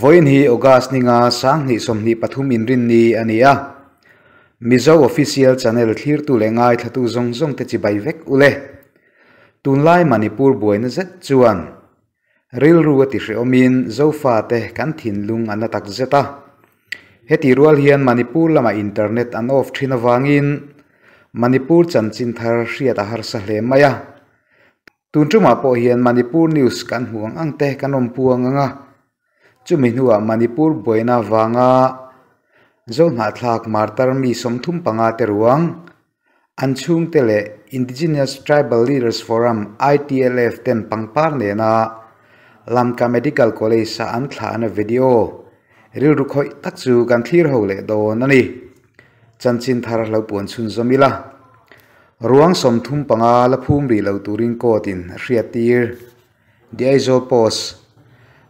Vawiin hi August ninga 2023 inrinni a ni a. Mizo Official Channel thlirtu leh ngaithlatu zawng zawng te chibai vek ule. Tunlai Manipur buaina zet chuan rilru a ti hrehawmin Zofate kan thinlung a na tak zet a. Heti rual hian Manipur lamah internet an off thin avangin Manipur chanchin thar hriat a harsa hle mai a. Tun tumah pawh hian Manipur news kan hmuh ang ang te kan rawn puang ang a. Chumi hnuah Manipur buaina vanga Zohnahthlak martar mi 35 te ruang an chhungte leh Indigenous Tribal Leaders Forum ITLF ten pangpar nena Lamka Medical College a an thlahna video rilru khawih tak chu kan thlir ho leh dawn a ni. Chanchin thar lo puan chhunzawm ila. Ruang 35 la phum rih lo turin court in a hriat tir. The Aizawl Post.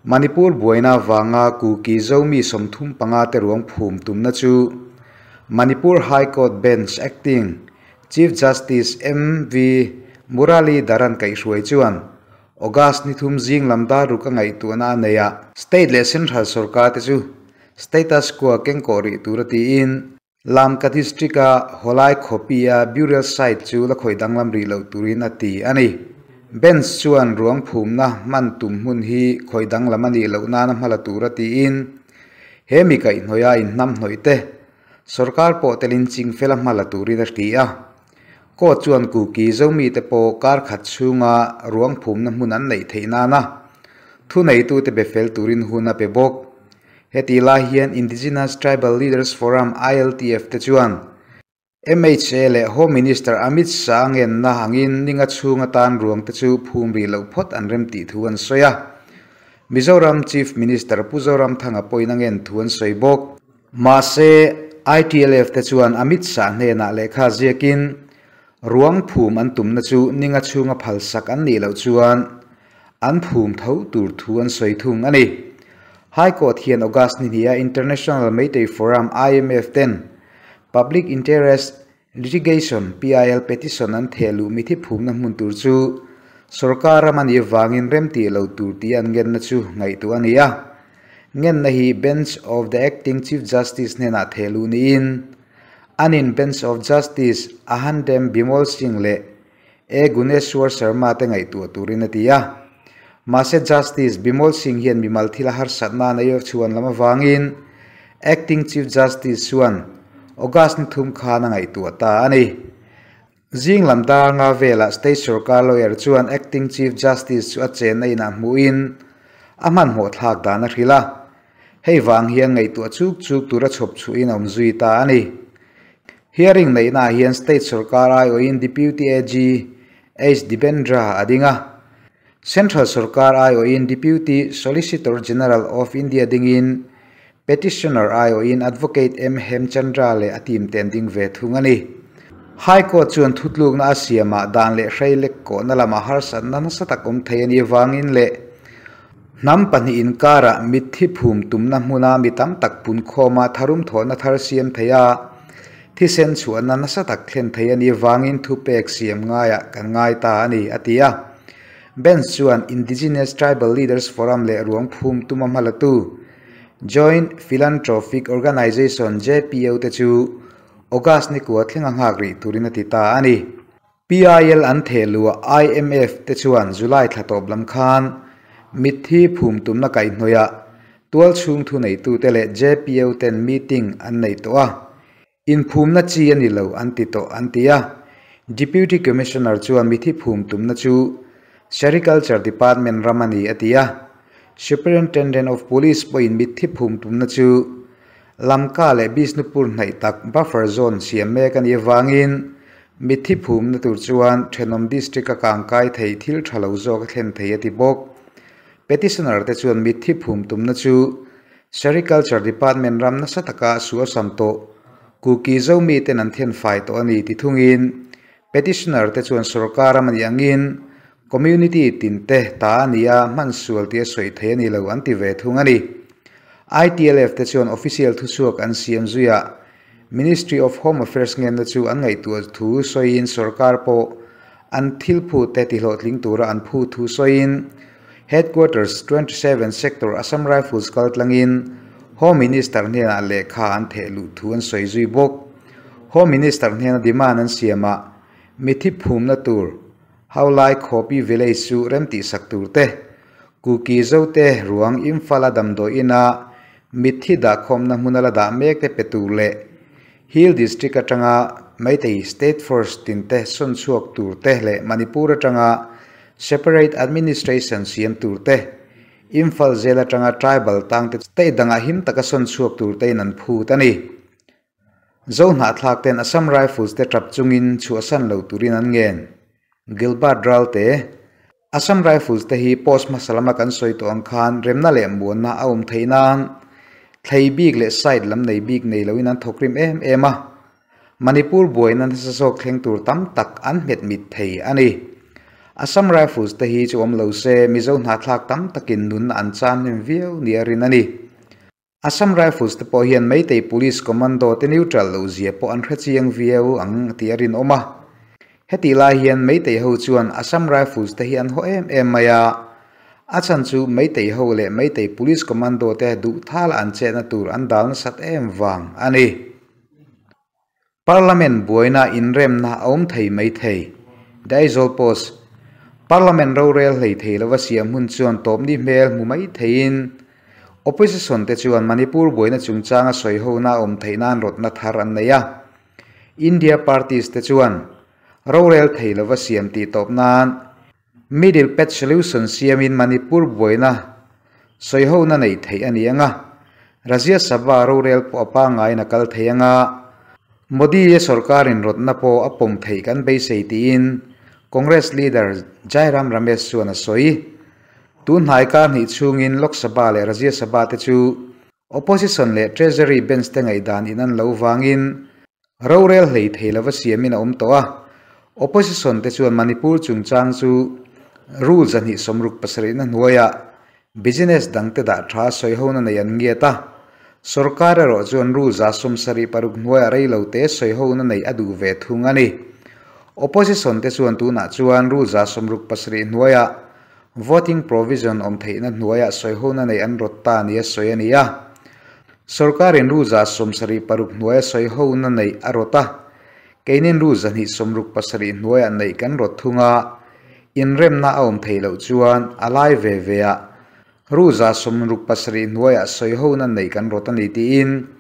Manipur buaina vanga Kuki Zomi 35 te ruang phum tumna chu Manipur High Court Bench Acting Chief Justice M V Murali Dharan kaihhruai chuan August ni thum zing lam dar ruk a ngaihtuahna a nei a. State leh Central sarkar te chu status quo kengkawh rih tur a tiin Lamka District a Holai Khawpia burial site chu la khawih danglam rih loh turin a ti a ni. Bench chuan ruang phumna hman tum hmun hi khawih danglam a nih loh nana hmala tur a tiin he mi kaihhnawih a inhnam hnawih te sarkar pawh telin ching fela hmala turin a ti a. Court chuan Kuki Zomi te pawh kar khat chhunga ruang phumna hmun an neih theih nana thu neitu te be fel turin hun a pe bawk. Heti lai hian Indigenous Tribal Leaders Forum ILTF te chuan MHA leh Home Minister Amit Shah ngen na angin ninga chhunga tan ruang te chu phum ri lo phawt an rem tih thu an sawi a. Mizoram Chief Minister Pu Zoramthanga pawhin a ngen thu an sawi bawk. Mahse ITLF te chuan Amit Shah hnenah lehkha ziakin ruang phum an tumna chu ninga chhunga phalsak an nih loh chuan an phum tho tur thu an sawi thung a ni. High Court hian August ni hnia International Meitei Forum IMF ten Public Interest Litigation PIL petition an thehluh mithi phumna hmun tur chu sarkar ram ani wangin rem ti lo tur ti an ngenna chu ngaihtu a ni a. Ngenna hi Bench of the Acting Chief Justice hnenah thehluh niin anin Bench of Justice Ahandem Bimol Singh leh E Guneshwar Sharma te ngaihtuah turin a ti a. Mahse Justice Bimol Singh hian mimal thil a harsatna nei chuan lam awangin Acting Chief Justice chuan August ni thum khan a ngaihtuah ta a ni. Zing lam dar nga vela State Sarkar lawyer chuan Acting Chief Justice chu a chenna inah hmuhin a hmanhmawh thlak dan a hril a. Hei wang hian ngaihtuah chuk chuk tur a chhawp chuhin a awm zui ta a ni. Hearing neihna hian State Sarkar aiawhin Deputy AG H Dibendra a ding a. Central Sarkar aiawhin Deputy Solicitor General of India dingin Petitioner aiawhin Advocate M Hemchandra leh a team ten ding ve thung a ni. High Court chuan thutlukna a siamah dan leh hrei lek kawhna lama harsatna nasa tak awm thei a ni wangin leh hnam pahnih inkara mitthi phum tumna hmuna mi tam tak pun khawma tharum thawhna thar siam thei a thisen chuanna nasa tak thlen thei a ni wangin thu pek siam ngaiah kan ngai ta a ni a ti a. Bench chuan Indigenous Tribal Leaders Forum leh ruang phum tuma hmalatu Joint Philanthropic Organization JPO te chu August ni kua thlenga nghak rih turin a ti ta a ni. PIL an thehluah IMF te chuan July thla tawp lam khan mitthi phum tumna kaihhnawih tual chhung thu neitu te leh JPO ten meeting an nei tawh a. In phumna chi a ni lo an ti tawh an ti a. Deputy Commissioner chuan mithi phum tumna chu Sericulture Department ram a ni a ti a. Superintendent of Police pawhin mithi phum tumna chu Lamka leh Bishnupur hnaih tak buffer zone siam mek a ni awangin mithi phumna tur chuan Thenawm District a kangkai thei thil tha lo zawk a thlen thei a ti bawk. Petitioner te chuan mithi phum tumna chu Sericulture Department ram nasa taka sual sam tawh Kuki Zomi ten an then fai tawh a ni ti thungin Petitioner te chuan sarkar ram ani angin community tin te ta ani a hman sual ti a sawi thei a ni lo an ti ve thung a ni. ITLF te chuan official thuchhuak an siam zuia Ministry of Home Affairs ngenna chu an ngaihtuah thu sawiin sarkar pawh an thil phu te ti hlawhtling tura an phu thu sawiin Headquarters 27 Sector Assam Rifles kaltlangin Home Minister hnenah lehkha an theh luh thu an sawi zui bawk. Home Minister hnena demand an siamah mithi phumna tur Haulai Khawpi Village chu remtihsak tur te, Kuki Zote ruang Imphal a damdawi ina mitthi dahkhawmna hmuna la dah mek te pe tur leh Hill District atanga Meitei State Force tinte sawn chhuak tur te leh Manipur atanga Separate Administration siam tur te, Imphal zel atanga Tribal tangte state dangah him taka sawn chhuak tur tein an phut a ni. Zo hnahthlak ten Assam Rifles te tap chungin chhuahsan lo turin an ngen. Gilbert Ralte, Assam Rifles te hi post hmasa lama kan sawi tawh ang khan remna leh muanna a awm theih nan thlei bik leh side lam nei bik nei loin an thawkrim em em a. Manipur buaina nasa zawk thleng tur tam tak an hmet mit thei a ni. Assam Rifles te hi chu awm lo se Mizo hnahthlak tam takin nunna an chan hnem viau nia rin a ni. Assam Rifles te pawh hian Meitei Police Commando te neutral loh zia pawh an hre chiang viau ang tih a rinawm a. Hetih lai hian Meitei ho chuan Assam Rifles te hi an haw em em mai a. A chhan chu Meitei ho leh Meitei Police Commando te duh thala an chetna tur an dal nasat em vang a ni. Parliament buaina inremna a awm thei mai thei. The Aizawl Post, Parliament rorel hlei thei lova siam hun chuan tawpni hmel hmu mai theiin Opposition te chuan Manipur buaina chungchanga sawihona a awm theih nan rawtna thar an nei a. India parties te chuan rorel thei lova siam tih tawp nan Middle Path Solution siamin Manipur buaina sawihona neih theih a ni ang a, Rajya Sabha rorel pawh a pangaiin a kal thei ang a, Modi-a sorkarin rawtna pawh a pawm theih kan beisei tiin Congress leader Jairam Ramesh chuan a sawi. Tun hnai kar hnih chhungin Lok Sabha leh Rajya Sabha te chu Opposition leh Treasury Bench te ngaihdan in an lo vangin rorel hlei thei lova siamin a awm tawh a. Opposition te chuan Manipur chungchang chu Rule 267 na hnuaiah business dangte dah tha sawihona nei an ngiat a. Sorkar erawh chuan Rule 176 hnuaiah rei lo te sawihona nei a duh ve thung a ni. Opposition te chuan tunah chuan Rule 167 hnuaiah Voting provision awm theihna hnuaiah sawihona nei an rawt ta nia sawi a ni a. Sorkarin ru 76 hnuaia sawihona nei a rawt a. Keinin ru 267 hnuaiah neih kan rawt thung a. Inremna a awm thei loh chuan a lai ve ve a. Ru 67 hnuaiah sawihona neih kan rawt a ni tiin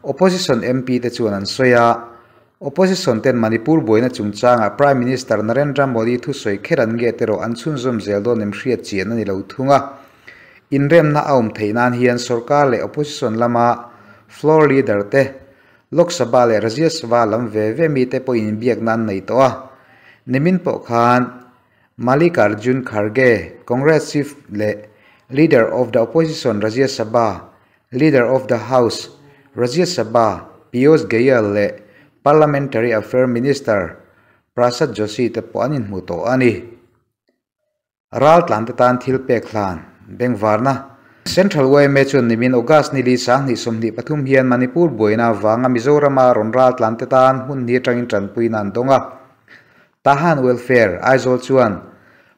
Opposition MP te chuan an sawi a. Opposition ten Manipur buaina chungchangah Prime Minister Narendra Modi thusawi kher an nge te erawh an chhunzawm zel dawn em hriat chian a ni lo thung a. Inremna a awm theih nan hian sorkar leh opposition lama floor leader te, Lok Sabha leh Rajya Sabha lam ve ve mite pawhin inbiakna an nei tawh a. Nimin pawh khan Mallikarjun Kharge, Congress chief leh Leader of the Opposition Rajya Sabha, Leader of the House, Rajya Sabha, Piyush Goyal leh Parliamentary Affair Minister Prasad Joshi te pawh an inhmu tawh a ni. Raltlan te tan thil pek hlan, bengvarna. Central yma chuan nimin August ni li 2023 hian Manipur buaina avanga Mizorama rawn raltlan te tan hmun hi atangin tanpuina an dawng a. Tahan Welfare, Aizawl chuan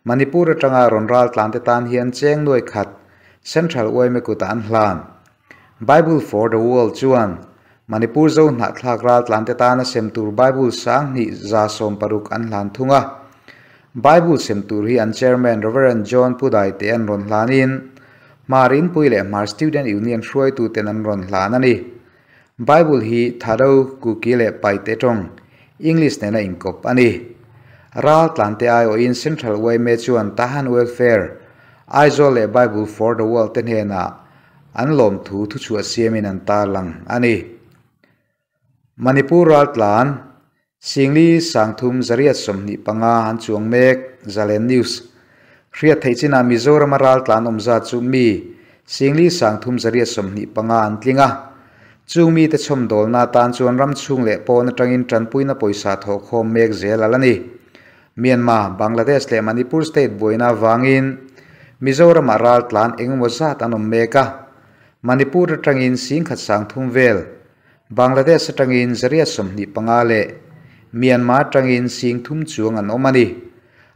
Manipur atanga rawn raltlan te tan hian cheng nuai khat Central yma kutah an hlan. Bible for the World chuan Manipur zo hnahthlak raltlan te tana sem tur Bible 2160 an hlan thung a. Bible sem tur hi an chairman Reverend John Pudai te an rawn hlanin Hmarin Pui leh Hmar Student Union hruaitu ten an rawn hlan a ni. Bible hi Thado Kuki leh Paite tawng English nena inkawp a ni. Raltlan te aiawhin Central yma chuan Tahan Welfare, Aizawl leh Bible for the World te hnenah an lawm thu thuchhuah siamin an tarlang a ni. Manipur raltlan, Singli 3825 an chuang mek, Zalen News. Hriat theih chinah Mizoram a raltlan awm zat chu mi Singli 3825 an tling a. Chung mi te chhawm dawlna tan chuan ram chhung leh pawn atangin tanpuina pawisa thawh khawm mek zel ala ni. Myanmar, Bangladesh leh Manipur state buaina avangin Mizoram a raltlan engemaw zat an awm mek a. Manipur atangin 10,300 vel, Bangladesh atangin 125 leh Myanmar atangin 30 chuang an awm a ni.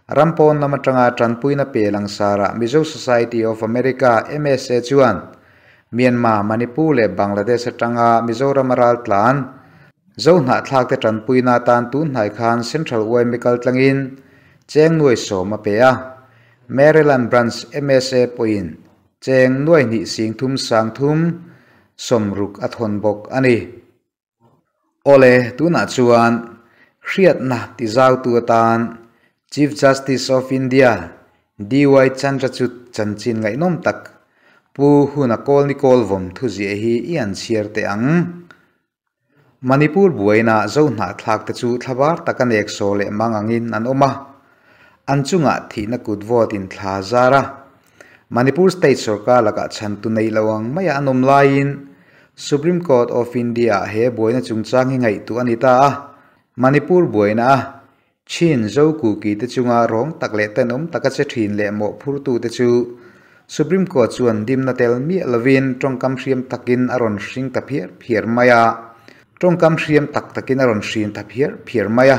Ram pawn lam atanga tanpuina pe langsarah Mizo Society of America, MSA, chuan Myanmar, Manipur leh Bangladesh atanga Mizoram a raltlan Zo hnahthlakte tanpuina atan tun hnai khan Central yma kaltlangin cheng nuai sawm a pe a. Maryland Branch MSA pawhin cheng nuai hnih sing thum sang thum sawmruk a thawn bawk a ni. Awle, tunah chuan hriatna tizautu atan Chief Justice of India DY Chandrachud chanchin ngaihnawm tak Pu Huna Kawlni Kawlvawm thuziah hi i an chhiar teh ang. Manipur buaina Zo hnahthlak te chu thlabar taka nek saw leh mang angin an awm a, an chungah thihna kut vawt in thla zar a. Manipur State sorkar lakah chhantu neih lo ang maia an awm laiin Supreme Court of India-ah he buaina chungchang hi ngaihtuah a ni ta a. Manipur buaina a Chin Zo Kuki te chunga rawng tak leh tenawm taka che thin leh mawhphurtute chu Supreme Court chuan dimna tel miah lovin tawngkam hriam takin a rawn hring ta phiar phiar mai a. Tawngkam hriam tak takin a rawn hrin ta phiar phiar mai a.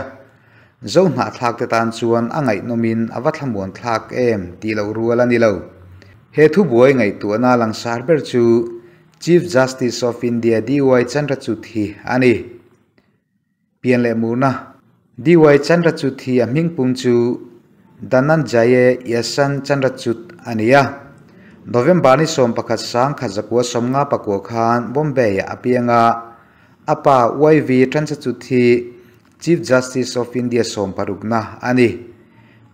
Zo hnahthlak te tan chuan a ngaihnawmin a va thlamuan thlak em tih loh rual a ni lo. He thubuai ngaihtuahna langsar ber chu Chief Justice of India DY Chandrachud hi a ni. Pian leh murna DY Chandrachud hi a hmingpum chu Dhananjaye Yashan Chandrachud a ni a. November ni 11 sangkhat zakua sawmnga pakua khan Bombay-ah a piang a, a pa YV Chandrachud hi Chief Justice of India sawmparukna a ni.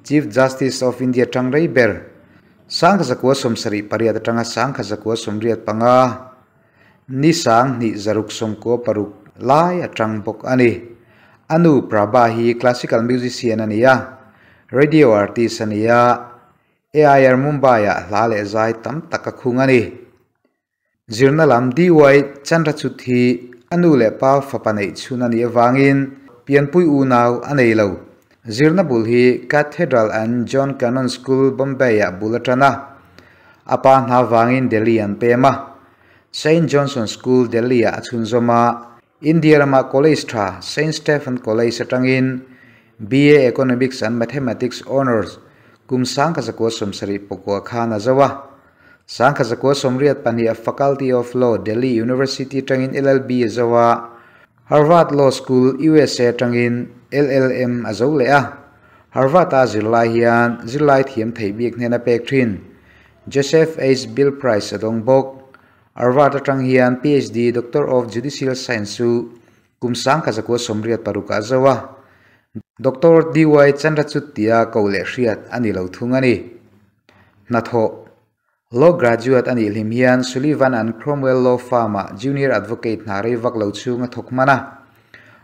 Chief Justice of India tang rei ber, sangkhazakua sawmsarih pariat atanga sangkhazakua sawmriat panga ni sanghnih zaruk sawmkua paruk lai atang bawk a ni. A nu Prabha hi classical musician a ni a, radio artist a ni a, AIR Mumbai-ah hla leh zai tam tak a khung a ni. Zirna lam DY Chandrachud hi a nu leh pa fapa neih chhun a nih avangin pianpui unau a nei lo. Zirna bul hi Cathedral and John Connon School, Bombay-ah bul a tan a. A pa hna vangin Delhi an pem a. Saint Johnson School, Delhi-ah a chhunzawm a. India rama college tha Saint Stephen College atangin BA Economics and Mathematics Honours kum sangkha zakua sawmsarih pakua khan a zo a. Sangkha zakua sawmriat pahnih a Faculty of Law, Delhi University atangin LLB a zo a, Harvard Law School, USA atangin LLM a zo leh a. Harvard-a zirlai hian zirlai thiam theih bik hnena pek thin Joseph H. Bill Prize a dawng bawk. Harvard atang hian PhD, Doctor of Judicial Science chu Kum sangkha zakua sawmriat paruk ah zo a, Doctor DY Chandrachud tia ko leh hriat a ni lo thung a ni. Hnathawh, Law graduate a nih hlim hian Sullivan and Cromwell Law Firm ah Junior Advocate hna rei vak lo chhung a thawk hman a.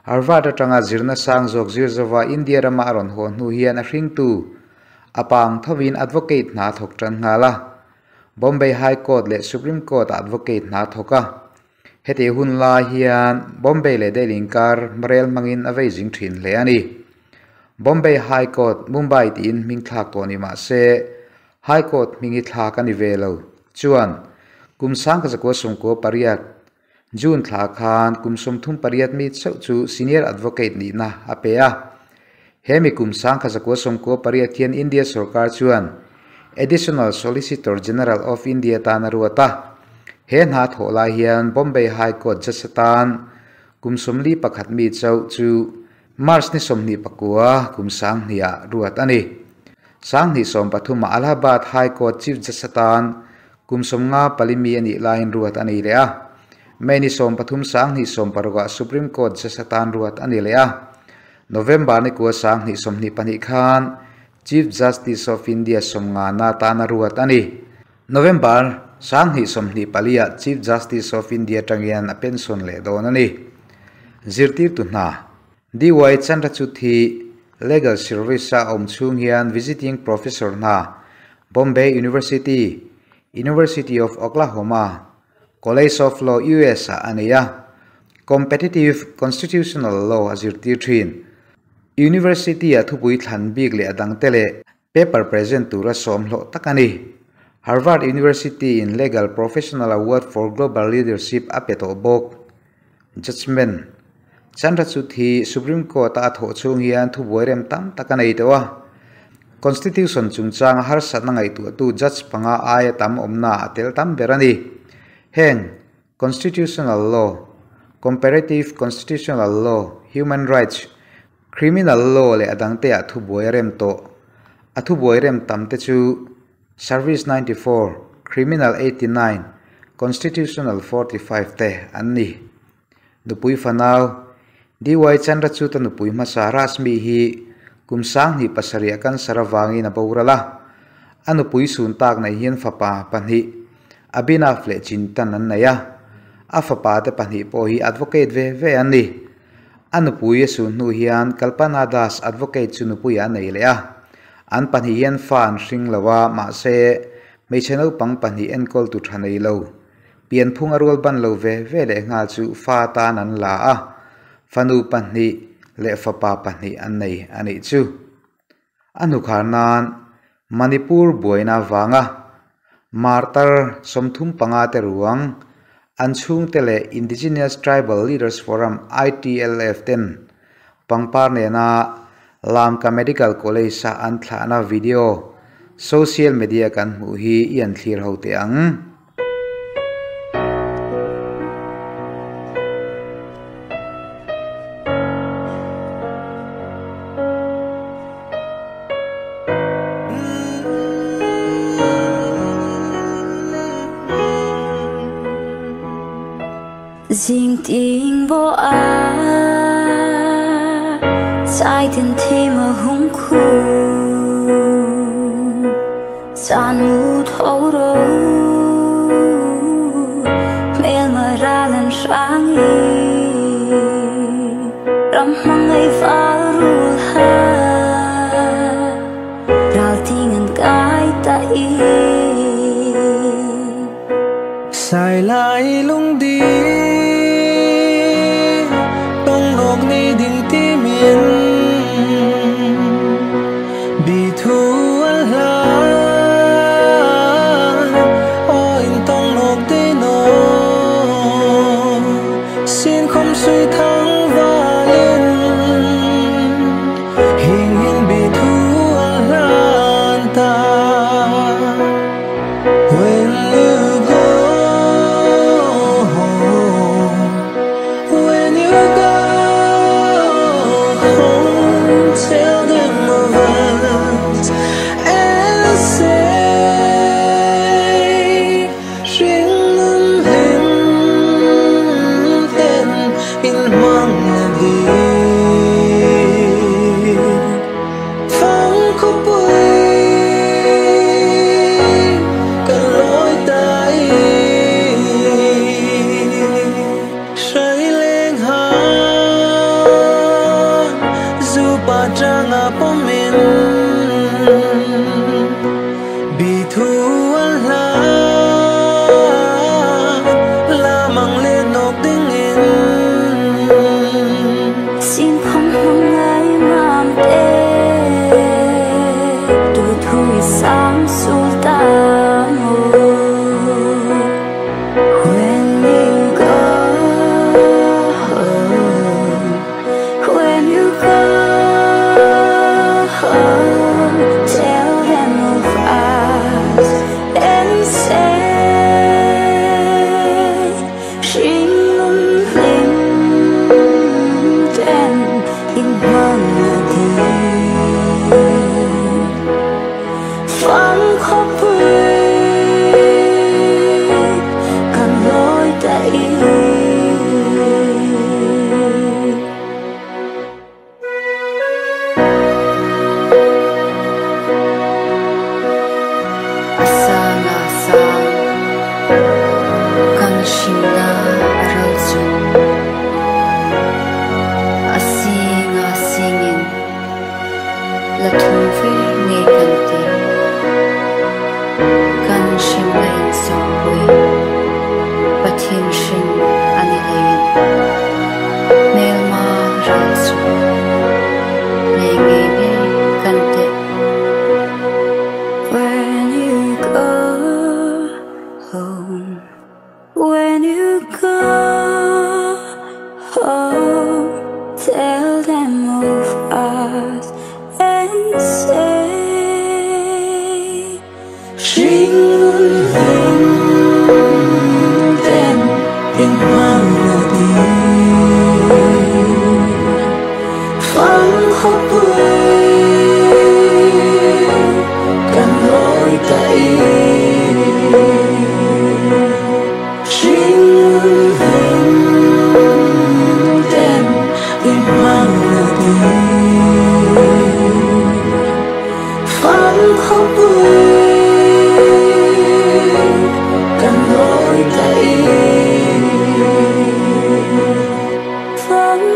Harvard atanga zirna sang zawk zir zova India rama a rawn haw hnu hian a hringtu a pang thovin Advocate hna a thawk tan nghal a. Bombay High Court leh Supreme Court ah Advocate hna a thawk a. Heti hun lai hian Bombay leh Delhi inkar hmarel hmangin a vei zing thin hle a ni. Bombay High Court, Mumbai tiin hming thlak tawh ni mah se, High Court hming hi thlak a ni ve lo. Chuan, kum sangkha zakua sawmkua pariat, June thla khan kum sawmthum pariat mi chauh chu Senior Advocate nihna a pe a. Hemi kum sangkha zakua sawmkua pariat hian India sorkar chuan Additional Solicitor General of India tan a ruat a. He hna thawh lai hian Bombay High Court judge atan kum sawmli pakhat mi chauh chu March ni sawmhnih pakua kum sanghnih-ah ruat a ni. Sanghnih sawm pathumah Allahabad High Court Chief Judge atan kum sawmnga pali mi a nih laiin ruat a ni leh a. May ni sawmpathum sanghnih sawmparukah Supreme Court Judge atan ruat a ni leh a. November ni kua sanghnih sawmhnih pahnih khan Chief Justice of India sawmngana tan a ruat a ni. November sanghnih sawmhnih paliah Chief Justice of India atangin a pension leh dawn a ni. Zirtirtu hna DY Chandrachud hi Legal Service-a awm chhung hian Visiting Professor hna Bombay University, University of Oklahoma, College of Law US-ah a nei a, Competitive Constitutional Law a zirtir thin. University-ah thupui thlan bik leh a dangte leh paper present tura sawm hlawh tak a ni. Harvard University-in Legal Professional Award for Global Leadership a pe tawh bawk. Judgement, Chandrachud hi Supreme Court-a a thawh chhung hian thubuai rem tam tak a nei tawh a. Constitution chungchanga harsatna ngaihtuahtu judge panga aia tam awmna a tel tam ber a ni. Heng, Constitutional Law, Comparative Constitutional Law, Human Rights, Criminal Law leh a dangte ah thubuai a rem tawh. A thubuai rem tam te chu Service 94, Criminal 89, Constitutional 45 te an ni. Nupui fanau, DY Chandrachud-a nupui hmasa Rashmi hi kum 2007 a cancer avangin a boral a. A nupui sun tak nei hian fapa pahnih, Abhinav leh Chintan an nei a. A fapa te pahnih pawh hi advocate ve ve an ni. A nupui a sun hnu hian Kalpana Das advocate chu nupuiah a nei leh a. An pahnih hian fa an hring lo a, mahse hmeichhe naupang pahnih enkawltu tha nei lo. Pianphung a rual ban lo ve ve leh nghal chu fa atan an la a, fanu pahnih leh fapa pahnih an nei a nih chu. A hnukhar nan Manipur buaina avanga Martar 35 te ruang an chhungte leh Indigenous Tribal Leaders Forum, ITLF, ten pangpar nena Lamka Medical College-a an thlahna video social media kan hmuh hi i an thlir ho teh ang. Zing ting bo a Sai tin thi ma hung khu San mu tho ro Mel ma ra lan sang i Ram mang ai fa ru ha Ral ting an kai ta i Sai lai lung di Tông lộc ni ding ti miên Bi thu an la O in tông lộc ti no Xin không suy thắng và lên Hình hình bi thu an lan ta. When you go, when you go,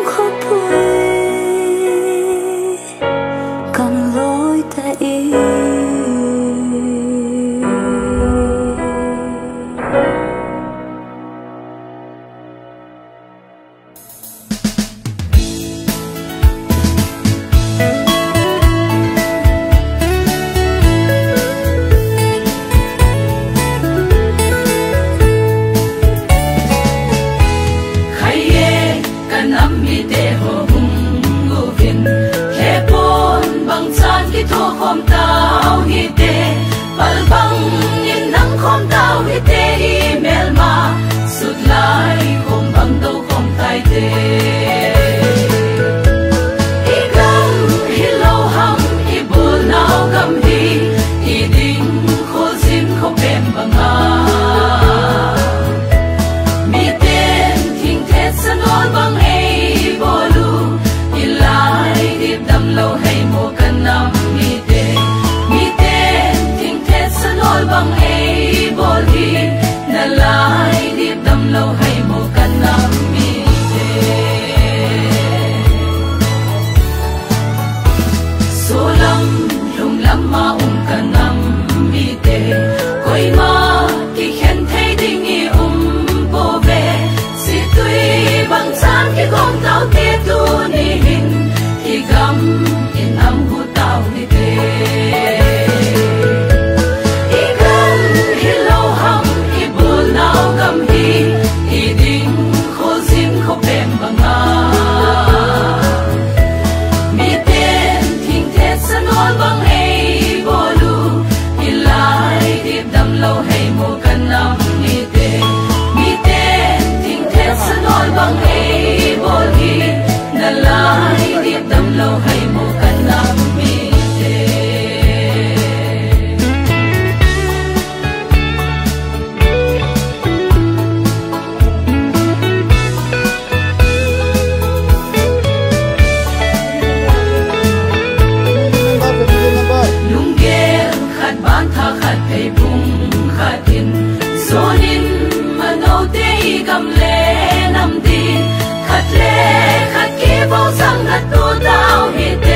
Khawpui kan lawi ta i. Sang na tu tao hi.